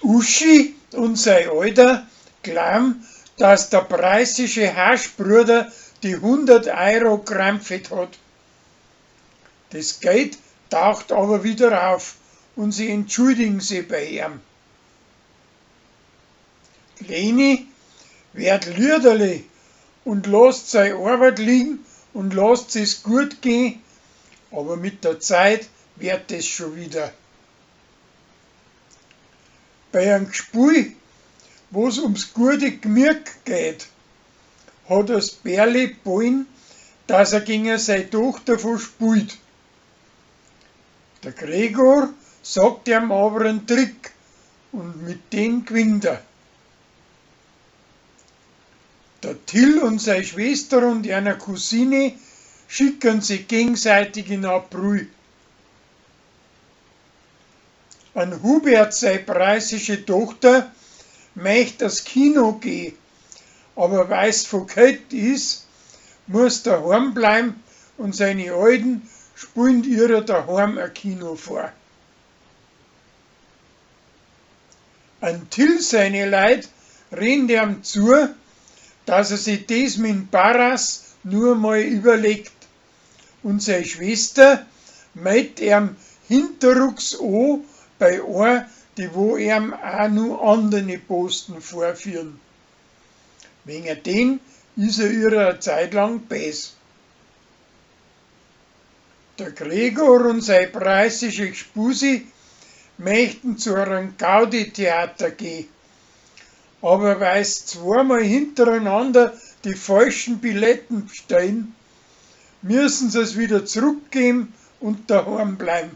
Uschi und sei Oider glaam, dass der preißische Haschbruder die 100 Euro krampft hat. Des Geld taucht aber wieder auf und sie entschuldigen si bei eam. D'Leni werd lüderli und lost sei Arbeit liegen und lost sich's gut gehn, aber mit der Zeit werd des scho wieder. Bei am Gspiel, wo's ums guade Gmirg geht, hat as Berli Boin, dass er gegen sei Tochter verspielt. Der Gregor sagt eam aber einen Trick und mit dem gewinnt er. Der Till und sei Schwester und eana Cousine schickern si gegenseitig in April. An Hubert sei preißische Tochter möcht as Kino geh, aber weil's vo kalt is, muass dahoam bleim und seine Oiden spuin ihra dahoam a Kino vor. An Till seine Leit redn eam zua, dass er si des mit'm Barras nur amal überlegt, und sei Schwester meldt eam hinterrucks o bei oa, die wo eam aa nu anderne Posten vorführen. Wenge dem is er ihra a Zeit lang bäs. Der Gregor und sei preißische Gspusi möchten zu am Gaudi-Theater geh, aber weil's zwoamal hintereinander die falschen Billetten bstelln, müssen sie's wieder zruckgeben und dahoam bleim.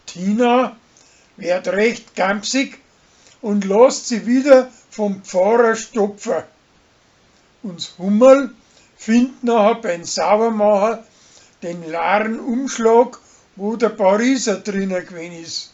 Tina werd recht gampsig und lost si wieder vom Pfarrer stopfa. Und's Hummerl findt nachher beim Saubermacher den laren Umschlag, wo der Pariser drinnen gewesen is.